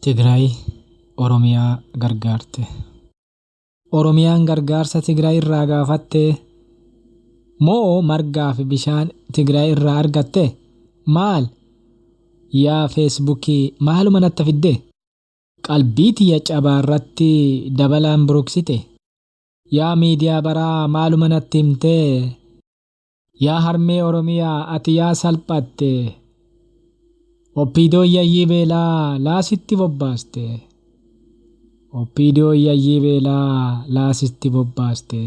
Tigraay Oromiyaa gargaarte. Oromiyaan gargaarsa Tigraay irraa gaafatte moo margaa fi bishaan Tigraay irraa argatte? Maal? Yaa Feesbuukii maaluma natti fidde? Qalbii tiyya cabaa irratti dabalaan buruqsite. Yaa miidiyaa baraa maaluma natti himte? Yaa harmee Oromiyaa ati yaa salphatte. OPDOn yayyii beelaa laasitti bobbaaste. OPDOn yayyii beelaa laasitti bobbaaste.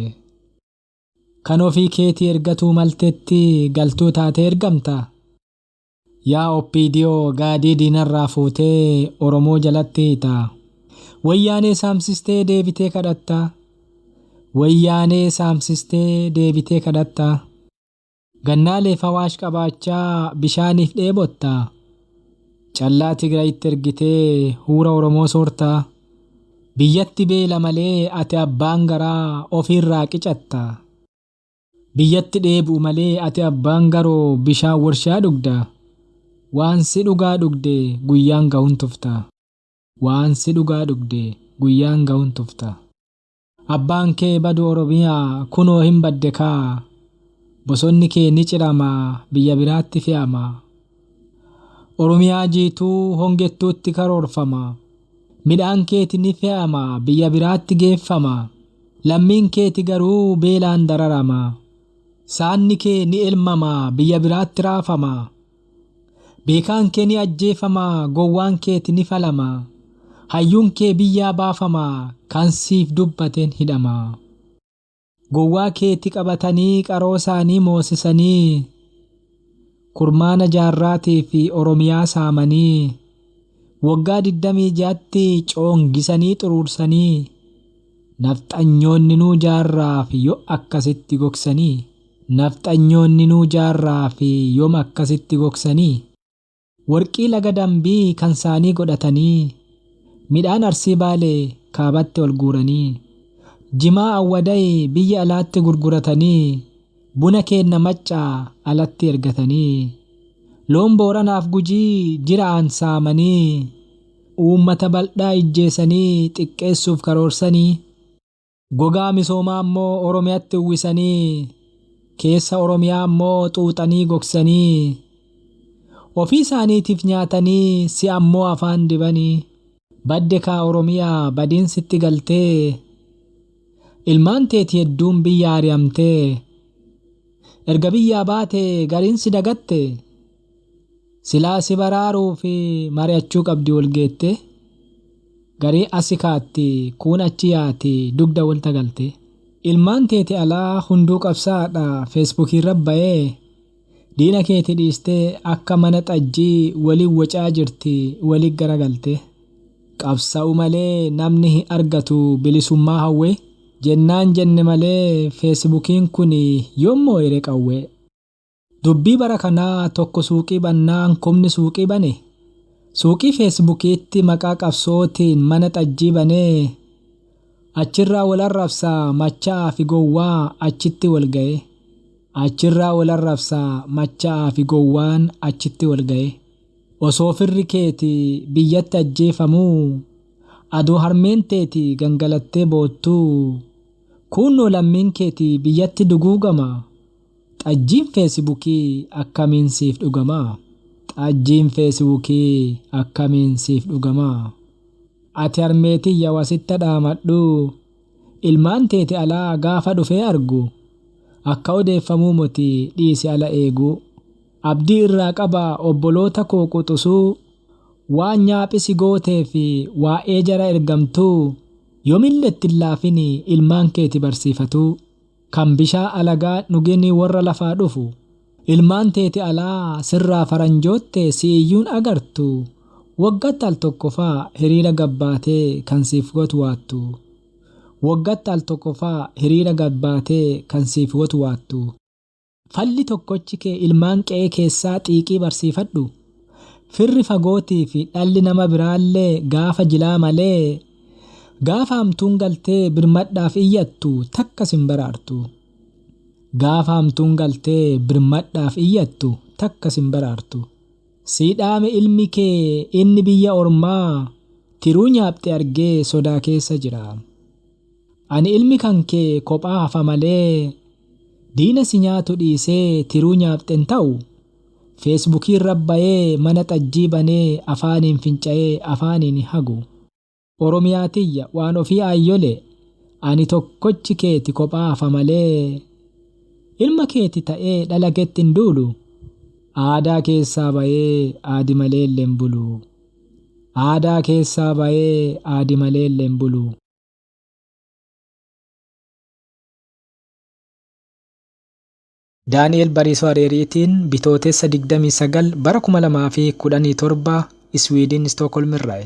Kan ofii keetii ergatuu maltetti galtuu taatee ergamta. Yaa OPDO gaadii diinarraa fuutee Oromoo jalatti hiita. Wayyaanee saamsistee deebitee kadhatta. Wayyaanee saamsistee deebitee kadhatta. Gannaaleef Awaash qabaachaa bishaaniif dheebotta. Callaa Tigraayitti ergitee huura Oromoo soorta. Biyyatti beela malee ati abbaan garaa ofiirraa qicatta. Biyyatti dheebu'u malee ati abbaan garoo bishaan warshaa dhugda. Waan si dhugaa dhugde guyyaan ga'uun tufta. Waan si dhugaa dhugde guyyaan ga'uun tufta. Abbaan kee badu Oromiyaa kunoo hin badde kaa. Bosonni kee ni cirama biyya biraatti fe'ama. Oromiyaa jiituu hongettuutti karoorfama. Midhaan keeti ni fe'ama biyya biraatti geeffama. Lammiin keeti garuu beelaan dararama. Saanni kee ni elmama biyya biraatti raafama. Beekaan kee ni ajjeefama gowwaan keeti ni falama. Hayyuun kee biyyaa baafama kan siif dubbateen hidhama. Gowwaa keeti qabatanii qaroo isaanii moosisanii kurmaana jaarraatii fi Oromiyaa saamanii waggaa 26tti coongisanii xuruursanii nafxanyoonninuu jaarraa fi yoo akkasitti gogsanii nafxanyoonninuu jaarraa fi yoom akkasitti gogsanii warqii laga dambii kan saanii godhatanii midhaan Arsii Baalee kaabatti ol guuranii jimaa Awwadayi biyya alaatti gurguratanii buna keenna Maccaa alatti ergatanii loon Booranaaf Gujii jiraan saamanii uummata baldhaa ijjeesanii xiqqeessuuf karoorsanii gogaa misoomaa immoo Oromiyaatti uwwisanii keessa Oromiyaa immoo xuuxanii gogsanii ofii isaaniitiif nyaatanii si ammoo afaan dibanii badde kaa Oromiyaa badiin sitti galtee ilmaan teeti hedduun biyya ari'amtee erga biyyaa baate gariin si dagatte silaa si baraaruu fi mari'achuu qabdi wal geette garii asi kaatti kuun achi yaati dugda walta galte. Ilmaan teeti alaa hunduu qabsaadha Feesbuukii irra ba'ee diina keeti dhiistee akka mana xajjii waliin wacaa jirti waliin garagalte. Qabsa'u malee namni hin argatu bilisummaa hawwee jennaan jenne malee Feesbuukiin kun yoommoo ere qawwee. Dubbii bara kanaa tokko suuqii bannaan kumni suuqii bane. Suuqii Feesbuukiitti maqaa qabsootiin mana xajjii banee achirraa wal arrabsaa machaa'aa fi gowwaa achitti wal ga'e. Achirraa wal arrabsaa machaa'aa fi gowwaan achitti wal ga'e. Osoo firri keeti biyyatti ajjeefamuu adoo harmeen teeti gangalattee boottuu kuunnoo lammiin keeti biyyatti duguugama. Xajjiin Feesbuukii akkamiin siif dhugama? Xajjiin Feesbuukii akkamiin siif dhugama? Ati harmeetiyya wasitta dhaamadhu ilmaan teeti alaa gaafa dhufee argu akka odeeffamuu moti dhiisi ala eeguu. Abdii irraa qaba obboloota koo quxusuu waan nyaaphisi gootee fi waa'ee jara ergamtuu yoomillee itti hin laafini ilmaan keeti barsiifatuu. Kan bishaa alagaa dhugini warra lafaa dhufu. Ilmaan teeti alaa sirraa faranjootte si iyyuun agartu. Waggaatti al tokko faa hiriira gabbaatee kan siif watwaattu. Waggaatti al tokko faa hiriira gabbaatee kan siif watwaattu. Falli tokkochi kee ilmaan qe'ee keessaa xiiqii barsiifadhu. Firri fagootii fi dhalli nama biraallee gaafa jilaa malee gaafa hamtuun galtee birmadhaaf iyyattu takka sin baraartu. Gaafa hamtuun galtee birmadhaaf iyyattu takka sin baraartu. Sii dhaame ilmi kee inni biyya ormaa Tiruu nyaapxe argee sodaa keessa jira. Ani ilmi kan kee kophaa hafa malee diina si nyaatu dhiisee tiruu nyaapxe hin ta'u. Feesbuukii irra bayee mana xajjii banee afaaniin finca'ee afaaniin hagu. Oromiyaa tiyya waan ofii aayyole ani tokkochi keeti kophaa hafa malee ilma keeti ta'ee dhala keetti hin duulu. Aadaa keessaa bayee aadi malee illee hin bulu. Aadaa keessaa bayee aadi malee illee hin bulu. Daani'el Bariisoo Areeriitiin Bitootessa 29 bara 2017 Iswiidin Istookholm irraa.